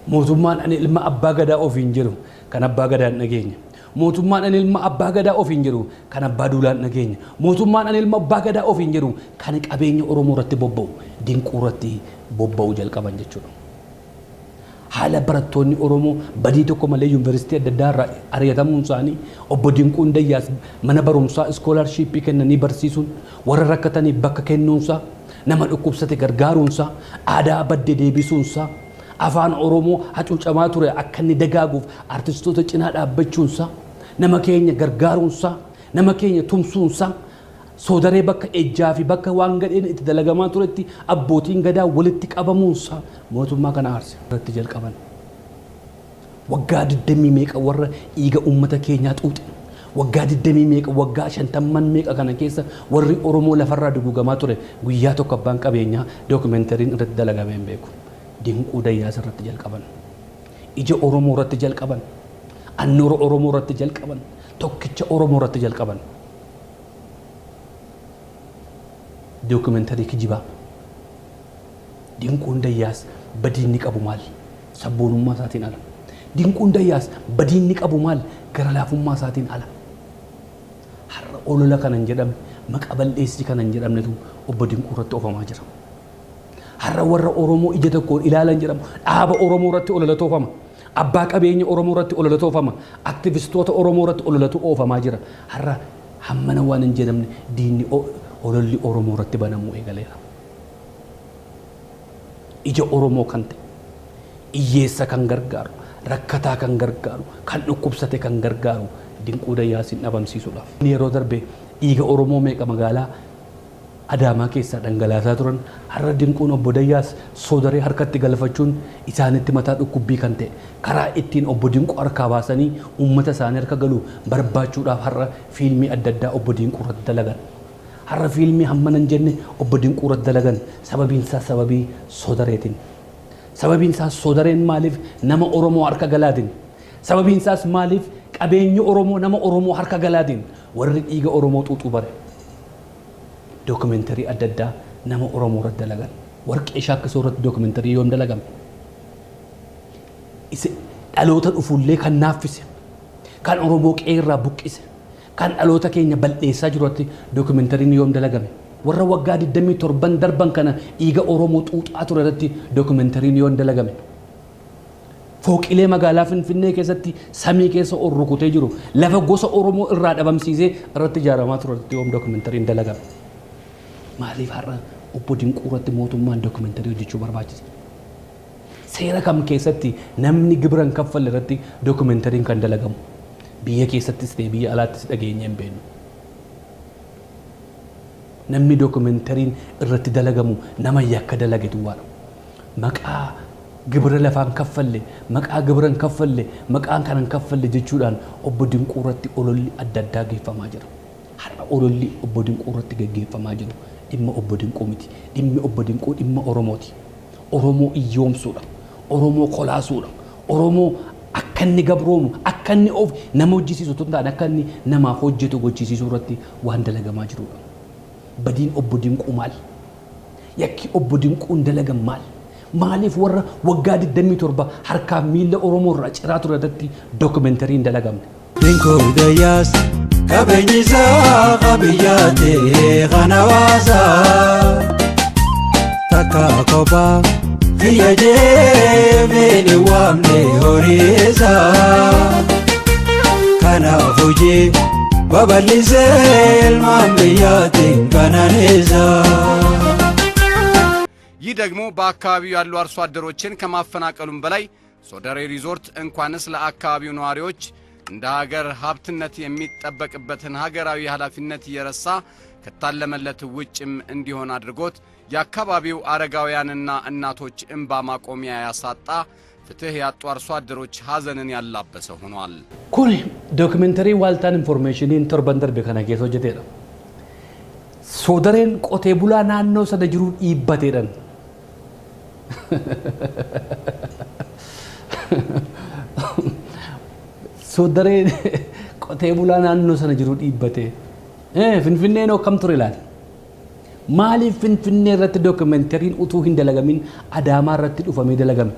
Mootummaan ani ilma abbaa gadaa ofiin jedhu kan abbaa gadaa hin dhageenye. Mootummaan ani ilma abbaa gadaa ofiin jedhu kan abbaa duulaa hin dhageenye. Mootummaan ani ilma abbaa gadaa ofiin jedhu kan qabeenya Oromoo irratti bobba'u, Dinquu irratti bobba'uu jalqaban jechuudha. Haala barattoonni Oromoo badii tokko malee yuunivarsiitii adda addaa irraa ari'atamuun isaanii, obbo Dinquun Dayyaas mana barumsaa iskoolaarshiippii kennanii barsiisuun, warra rakkataniif bakka kennuunsaa, nama dhukkubsate gargaaruunsaa, aadaa badde deebisuunsaa, afaan Oromoo hacuucamaa ture akka inni dagaaguuf artistoota cinaa dhaabbachuunsaa, nama keenya gargaaruunsaa, nama keenya tumsuunsaa, Soodaree bakka ejjaa fi bakka waan gadheen itti dalagamaa turetti abbootiin gadaa walitti qabamuunsaa mootummaa kana aarse. Irratti jalqaban. Waggaa digdamii meeqa warra dhiiga uummata keenyaa xuuxe. Waggaa digdamii meeqa, waggaa shantamman meeqa kana keessa warri Oromoo lafarraa duguugamaa ture guyyaa tokko abbaan qabeenyaa dookimentariin irratti dalagamee hin beeku. Dinquu Dayyaas irratti jalqaban. Ija Oromoo irratti jalqaban. Annoora Oromoo irratti jalqaban. Tokkicha Oromoo irratti jalqaban. Dookumentarii kijibaa. Dinquun Dayyaas badii inni qabu maal? Sabboonummaa isaatiin ala. Dinquun Dayyaas badii inni qabu maal? Gara laafummaa isaatiin ala. Har'a olola kana hin jedhamne, maqa bal'eessii kana hin jedhamnetu obbo Dinquu irratti oofamaa jira. Har'a warra Oromoo ija tokkoon ilaalan jedhamu dhaaba Oromoo irratti ololatu oofama. Abbaa qabeenya Oromoo irratti ololatu oofama. Aktivistoota Oromoo irratti ololatu oofamaa jira. Har'a hammana waan hin jedhamne diinni ololli Oromoo irratti banamuu eegaleera. Ija Oromoo kan ta'e, hiyyeessa kan gargaaru, rakkataa kan gargaaru, kan dhukkubsate kan gargaaru Dinquu Dayyaasiin dhabamsiisuudhaaf. Yeroo darbe dhiiga Oromoo meeqa magaalaa Adaamaa keessaa dhangalaasaa turan, har'a Dinquun Obbo Dayyaas Soodaree harkatti galfachuun isaanitti mataa dhukkubbii kan ta'e, karaa ittiin Obbo Dinquu harkaa baasanii uummata isaanii harka galu barbaachuudhaaf har'a fiilmii adda addaa Obbo Dinquu irratti dalagan. Har'a fiilmii hammana hin jenne Obbo Dinquu irratti dalagan, sababiin isaa sababii Soodareetiin. Sababiin isaas Soodareen maaliif nama Oromoo harka galaatiin? Sababiin isaas maaliif qabeenyi Oromoo nama Oromoo harka galaatiin? Warri dhiiga Oromoo xuuxuu bare. Dookumentarii adda addaa nama Oromoo irratti dalagan. Warqee Shaakkisoo irratti dookumentarii yoom dalagame? Isa dhaloota dhufullee kan naaffise, kan Oromoo qe'ee irraa buqqise, kan dhaloota keenya bal'eessaa jiru irratti dookumentariin yoom dalagame? Warra waggaa 27 darban kana dhiiga Oromoo xuuxaa ture irratti dookumentariin yoom dalagame? Fooqilee magaalaa Finfinnee keessatti samii keessa ol rukutee jiru, lafa gosa Oromoo irraa dhabamsiisee irratti ijaaramaa ture irratti yoom dookumentariin dalagame? Maaliif har'a obbo Dinquu irratti mootummaan dookumentarii hojjechuu barbaachise? Seera kam keessatti namni gibira hin kaffalle irratti dookumentariin kan dalagamu? Biyya keessattis ta'e biyya alaattis dhageenyee hin beeknu. Namni dookumentariin irratti dalagamu nama yakka dalage duwwaadha. Maqaa gibira lafaa hin kaffalle, maqaa gibira hin kaffalle, maqaan kana hin kaffalle jechuudhaan obbo Dinquu irratti ololli adda addaa geeffamaa jira. Har'a ololli obbo Dinquu irratti geggeeffamaa jiru dhimma obbo Dinquu miti. Dhimmi obbo Dinquu dhimma Oromooti. Oromoo iyyoomsuudha. Oromoo kolaasuudha. Oromoo akka inni gabroomu, akka inni of nama hojjisiisu otoo hin taane akka inni namaaf hojjetu gochisiisuu irratti waan dalagamaa jirudha. Badiin obbo Dinquu maal? Yakki obbo Dinquun dalagan maal? Maaliif warra waggaa 27 harkaaf miilla Oromoo irraa ciraa ture irratti dookumentariin hin dalagamne? Dinquu Dayyaas qabeenyi isaa qabiyyaate kan hawaasaa takka kophaa kiyya jeemeen waamne horii isaa. Kanaaf hojii babal'isee ilmaan biyyaatiin qananiisa. ይህ ደግሞ በአካባቢው ያሉ አርሶ አደሮችን ከማፈናቀሉም በላይ ሶደሬ ሪዞርት እንኳንስ ለአካባቢው ነዋሪዎች እንደ ሀገር ሀብትነት የሚጠበቅበትን ሀገራዊ ኃላፊነት እየረሳ ከታለመለት ውጭም እንዲሆን አድርጎት የአካባቢው አረጋውያንና እናቶች እምባ ማቆሚያ ያሳጣ፣ ፍትህ ያጡ አርሶ አደሮች ሀዘንን ያላበሰ ሆኗል። Kun dookimenterii Waaltaan Infoormeeshiniin torban darbe kana keessa hojjetedha. Soodareen qotee bulaa naannoo sana jiru dhiibbateedhaan. Soodareen qotee bulaa naannoo sana jiru dhiibbatee. Finfinneen akkam ture laata? Maaliif Finfinnee irratti dookimentariin utuu hin dalagamin Adaamaa irratti dhufamee dalagame?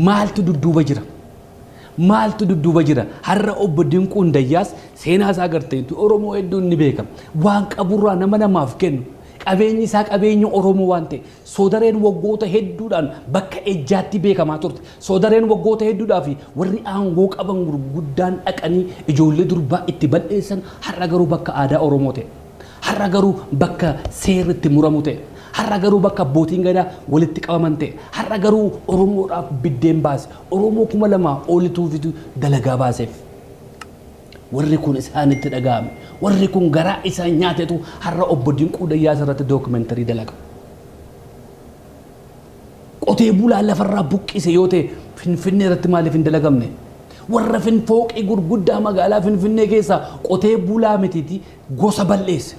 Maaltu dudduuba jira? Maaltu dudduuba jira? Har'a obbo Dinquun Dayyaas seenaa isaa agarteetu Oromoo hedduun ni beeka. Waan qaburraa nama namaaf kennu. Qabeenyi isaa qabeenya Oromoo waan ta'e. Soodareen waggoota hedduudhaan bakka ejjaatti beekamaa turte. Soodareen waggoota hedduudhaa fi warri aangoo qaban gurguddaan dhaqanii ijoollee durbaa itti bal'eessan har'a garuu bakka aadaa Oromoo ta'e. Har'a garuu bakka seerri itti muramu ta'e. Har'a garuu bakka abbootiin gadaa walitti qabaman ta'e. Har'a garuu Oromoodhaaf biddeen baase. Oromoo 2000 olituufitu dalagaa baaseef. Warri kun isaanitti dhaga'ame. Warri kun garaa isaan nyaatetu har'a obbo Dinquu Dayyaas irratti dookimentarii dalaga. Qotee bulaa lafarraa buqqise yoo ta'e Finfinnee irratti maaliif hin dalagamne? Warra fooqii gurguddaa magaalaa Finfinnee keessaa qotee bulaa mitiiti gosa balleesse.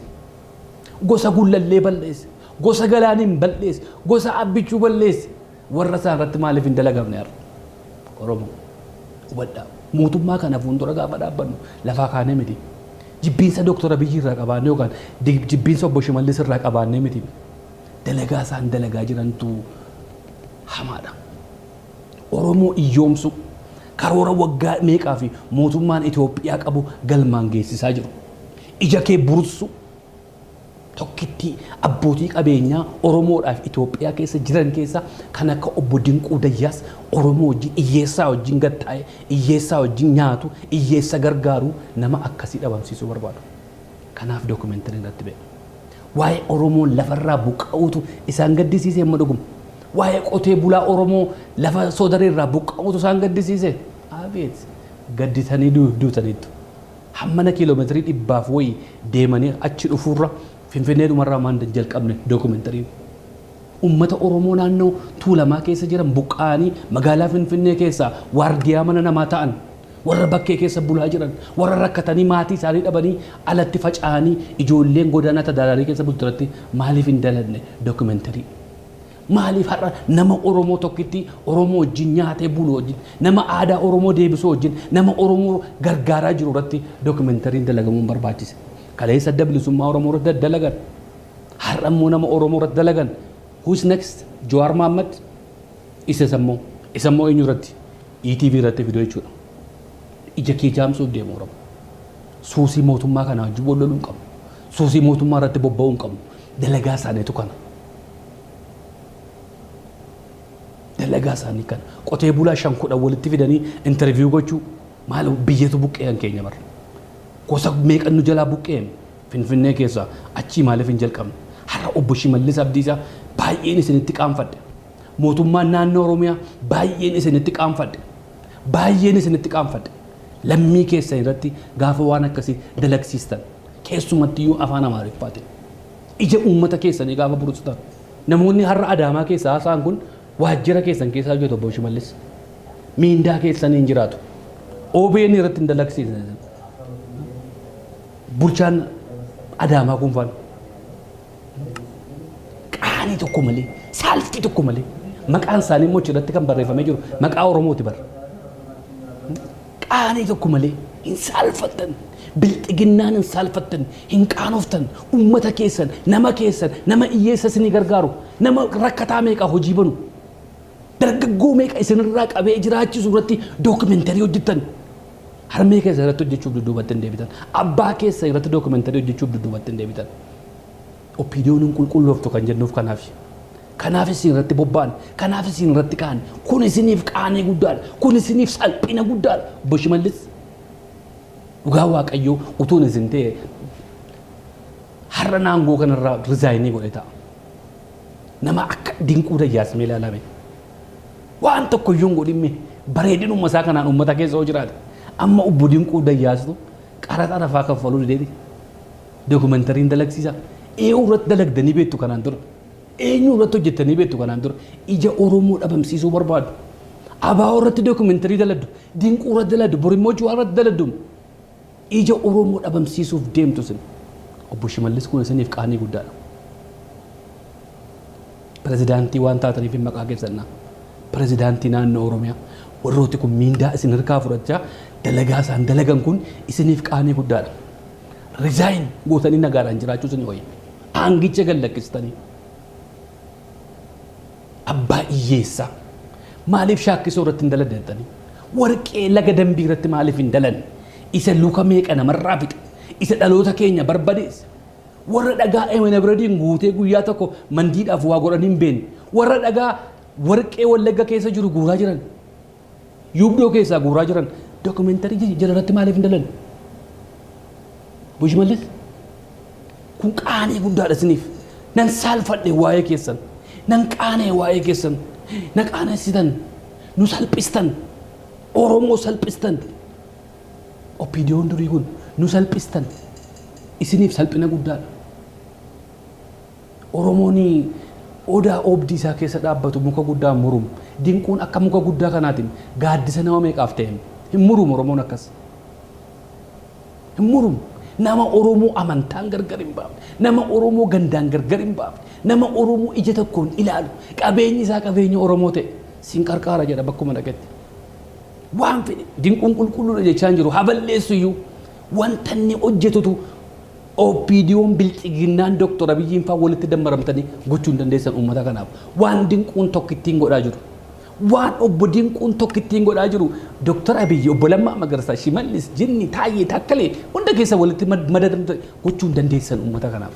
Gosa Gullallee balleesse. Gosa Galaaniin balleesse. Gosa Abbichuu balleesse. Warra isaan irratti maaliif hin dalagamne har'a? Oromoo hubadhaa. Mootummaa kana fuuldura gaafa dhaabbannu lafaa kaanee miti. Jibbiinsa Dooktor Abiyyi irraa qabaannee yookaan jibbiinsa obbo Shimallis irraa qabaannee miti. Dalagaa isaan dalagaa jirantu hamaadha. Oromoo iyyoomsu karoora waggaa meeqaa fi mootummaan Itoophiyaa qabu galmaan geessisaa jiru. Ija kee bursu tokkitti abbootii qabeenyaa Oromoodhaaf Itoophiyaa keessa jiran keessa kan akka obbo Dinquu Dayyaas Oromoo wajjin hiyyeessaa wajjin gattaa'e, hiyyeessaa wajjin nyaatu, hiyyeessa gargaaru nama akkasii dhabamsiisuu barbaadu. Kanaaf dookumentariin irratti ba'e. Waa'ee Oromoo lafarraa buqqa'uutu isaan gaddisiise amma dhuguma. Waa'ee qotee bulaa Oromoo lafa Soodaree irraa buqqa'uutu isaan gaddisiise. Abeet gadditanii duutaniittu. Hammana kiiloomeetirii dhibbaaf wayii deemanii achi dhufuurra Finfinnee dhumarraa maan jalqabne dookumentariin. Uummata Oromoo naannoo Tuulamaa keessa jiran buqqa'anii magaalaa Finfinnee keessaa waardiyaa mana namaa ta'an, warra bakkee keessa bulaa jiran, warra rakkatanii maatii isaanii dhabanii alatti faca'anii ijoolleen godaanaa tadaalaarii keessa bulturatti maaliif hin dalagne dookumentarii? Maaliif har'a nama Oromoo tokkitti Oromoo wajjin nyaatee bulu wajjin, nama aadaa Oromoo deebisuu wajjin, nama Oromoo gargaaraa jiru irratti dookumentariin dalagamuun barbaachise? Kaleessa Adda Bilisummaa Oromoo irratti dalagan. Har'a immoo nama Oromoo irratti dalagan. Who's next? Jawaar Mohammad isa sammoo. Isa immoo eenyu irratti? ETV irratti fiduu jechuudha. Ija kee jaamsuuf deemu Oromoo. Suusii mootummaa kanaa wajjin wal loluu hin qabnu. Suusii mootummaa irratti bobba'uu hin qabnu. Dalagaa isaaniitu kana. Dalagaa isaanii kana. Qotee bulaa 5, 10 walitti fidanii interview gochuu maal biyyatu buqqeen keenya bara. Gosa meeqan nu jalaa buqqeen Finfinnee keessaa achii maaliif hin jalqabne? Har'a obbo Shimallis Abdiisaa baay'een isinitti qaanfadhe. Mootummaan naannoo Oromiyaa baay'een isinitti qaanfadhe. Baay'een isinitti qaanfadhe. Lammii keessan irratti gaafa waan akkasii dalagsiistan keessumattiyyuu afaan Amaariffaatiin. Ija uummata keessanii gaafa buruqsitan. Namoonni har'a Adaamaa keessaa haasa'an kun waajjira keessan keessaa hojjetu obbo Shimallis. Miindaa keessanii hin jiraatu. OBN irratti hin dalagsiisne. Bulchaan Adaamaa kun faana. Qaanii tokko malee, saalfii tokko malee. Maqaan isaanii immoo achirratti kan barreeffamee jiru maqaa Oromooti bara. Qaanii tokko malee hin saalfattan. Bilxiginnaan hin saalfattan, hin qaanoftan, uummata keessan, nama keessan, nama hiyyeessa isinii gargaaru, nama rakkataa meeqa hojii banu, dargaggoo meeqa isinirraa qabee jiraachisu irratti dookumentarii hojjettan. Harmee keessa irratti hojjechuuf dudduubatti hin deebitan. Abbaa keessa irratti dookumentarii hojjechuuf dudduubatti hin deebitan. OPDOn hin qulqullooftu kan jennuuf kanaaf. Kanaaf isin irratti bobba'an, kanaaf isin irratti ka'an. Kun isiniif qaanii guddaadha. Kun isiniif salphina guddaadha. Obbo Shimallis Dhugaa Waaqayyoo utuun isin ta'e har'a naangoo kanarraa resign godhe ta'a. Nama akka Dinquu Dayyaas mee ilaalame. Waan tokko iyyuu hin godhinme bareedinuma isaa kanaan uummata keessa hoo jiraate. Amma obbo Dinquu Dayyaastu qaraxa lafaa kaffaluu dideeti. Dookumentariin dalagsiisa. Eenyu irratti dalagdanii beektu kanaan dura? Eenyu irratti hojjettanii beektu kanaan dura? Ija Oromoo dhabamsiisuu barbaadu. Abaa'oo irratti dookumentarii daladdu. Dinquu irratti daladdu. Borimmoo Juwaa irratti daladdu. Ija Oromoo dhabamsiisuuf deemtu isin. Obbo Shimallis kun isiniif qaanii guddaadha. Pirezidaantii waan taataniif hin maqaa keessannaa. Pirezidaantii naannoo Oromiyaa. Warrooti kun miindaa isin harkaa fudhachaa dalagaa isaan dalagan kun isiniif qaanii guddaadha. Resign gootanii nagaadhaan jiraachuu isin wayya. Aangicha gad lakkistanii. Abbaa hiyyeessaa. Maaliif Shaakkisoo irratti hin daladne jettanii? Warqee laga Dambii irratti maaliif hin dalanne? Isa luka meeqa namarraa fixe? Isa dhaloota keenya barbadeesse? Warra dhagaa Emenabiradiin guutee guyyaa tokko mandiidhaaf waa godhanii hin beekne. Warra dhagaa warqee Wallagga keessa jiru guuraa jiran. Yuubdoo keessaa guuraa jiran. Dookumentarii jala irratti maaliif hin dalanne? Obbo Shimallis kun qaanii guddaadha isiniif. Nan saalfadhe waa'ee keessan. Nan qaanee waa'ee keessan. Na qaanessitan. Nu salphistan. Oromoo salphistan. OPDOn durii kun nu salphistan. Isiniif salphina guddaadha. Oromoon odaa oobdii isaa keessa dhaabbatu muka guddaa hin murumu. Dinquun akka muka guddaa kanaatiin gaaddisa nama meeqaaf ta'e hin murumu Oromoon akkas. Hin murumu. Nama Oromoo amantaan gargar hin baafne, nama Oromoo gandaan gargar hin baafne, nama Oromoo ija tokkoon ilaalu, qabeenyi isaa qabeenya Oromoo ta'e sin qarqaara jedha bakkuma dhaqetti. Waan fedhe Dinquun qulqulluudha jechaa hin jiru, haa balleessu iyyuu wanta inni hojjetutu OPDOn Bilxiginnaan Dr. Abiyyiin faa walitti dammaramtanii gochuu hin dandeessan uummata kanaaf. Waan Dinquun tokkittiin godhaa jiru. Waan obbo Dinquun tokkittiin godhaa jiru Dr. Abiyyi, obbo Lammaa Magarsaa, Shimallis, Jinni, Taayyee, Taakkalee hunda keessa walitti madadamta gochuu hin dandeessan uummata kanaaf.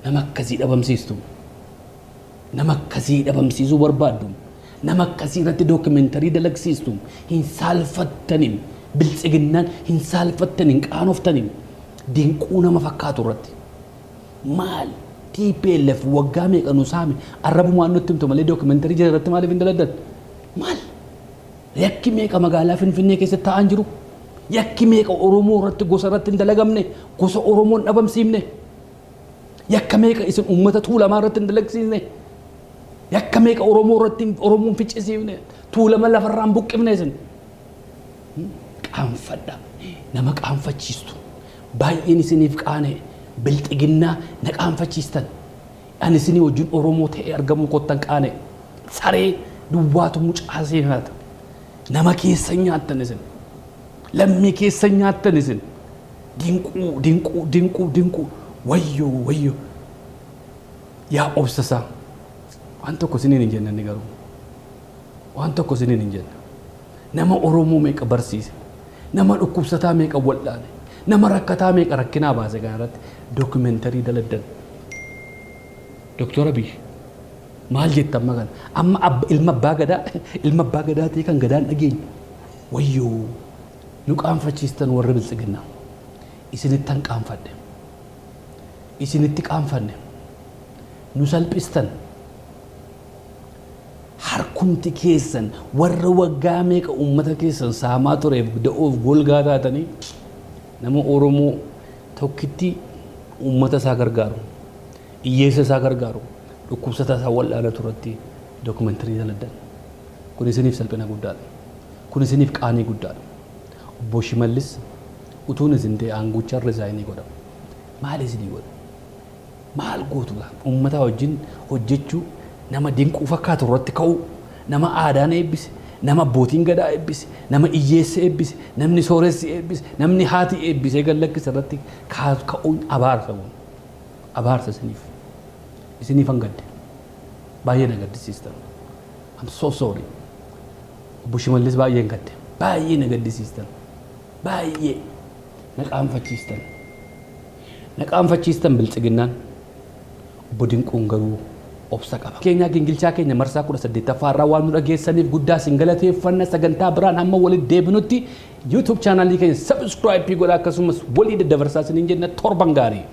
Nama akkasii dhabamsiistu. Nama akkasii dhabamsiisuu barbaaddu. Nama akkasii irratti dookumentarii dalagsiistu. Hin saalfattanin. Biltsiginnaan hin saalfattanin, qaanoftanin. Dinquu nama fakkaatu irratti. Maal TPLF waggaa meeqa nu saame arrabumaan nutti himtu malee dookumentarii jira irratti maaliif hin dalagdan? Maal? Yakki meeqa magaalaa Finfinnee keessatti taa'an jiru? Yakki meeqa Oromoo irratti, gosa irratti hin dalagamne? Gosa Oromoo hin dhabamsiifne? Yakka meeqa isin uummata Tuulamaa irratti hin dalagsiisne? Yakka meeqa Oromoo irratti Oromoon ficcisiifne? Tuulama lafarraa hin buqqifne isin? Qaanfadha. Nama qaanfachiistu. Baay'een isiniif qaana'e. Bilxiginnaa na qaanfachiistan. Ani isinii wajjin Oromoo ta'ee argamuu koottan qaana'e. Saree duwwaatu mucaasee nyaata. Nama keessa nyaattan isin. Lammii keessa nyaattan isin. Dinquu, Dinquu, Dinquu, Dinquu. Wayyoo, wayyoo. Yaa obsasaa. Waan tokko isiniin hin jenne inni garuu. Waan tokko isiniin hin jenne. Nama Oromoo meeqa barsiise. Nama dhukkubsataa meeqa wal'aane. Nama rakkataa meeqa rakkinaa baase kana irratti dookumentarii daladdan. Doktor Abiy maal jetta amma kana? Amma ilma abbaa gadaa, ilma abbaa gadaa ta'e kan gadaan dhageenye. Wayyoo, nu qaanfachiistan warri Biltsiginnaa. Isinittan qaanfadhe. Isinitti qaanfanne. Nu salphistan. Harkumti keessan warra waggaa meeqa uummata keessan saamaa tureef da'oof golgaa taatanii nama Oromoo tokkitti uummata isaa gargaaru, hiyyeessa isaa gargaaru, dhukkubsataa isaa wal'aanatu irratti dookumentarii daladdan. Kun isiniif salphina guddaadha. Kun isiniif qaanii guddaadha. Obbo Shimallis utuun isin ta'e aangucha resign godha. Maal isinii godha? Maal gootu gaa? Uummataa wajjin hojjechuu, nama Dinquu fakkaatu irratti ka'uu, nama aadaan eebbise, nama abbootiin gadaa eebbise, nama hiyyeessi eebbise, namni sooressi eebbise, namni haati eebbisee gad lakkise irratti ka'uun abaarsa kun. Abaarsa isiniif. Isiniifan gadde. Baay'ee na gaddisiistan. I'm so sorry. Obbo Shimallis baay'een gadde. Baay'ee na gaddisiistan. Baay'ee na qaanfachiistan. Na qaanfachiistan Biltsiginnaan. Obbo Dinquun garuu Obsa qaba. Keenyaa gingilchaa keenya marsaa 18ffaa irraa waan nu dhageessaniif guddaa isin galateeffanna. Sagantaa biraan hamma walitti deebinutti YouTube chaanaalii keenya subscribe godhaa, akkasumas walii daddabarsaa isiniin jenna. Torban gaarii.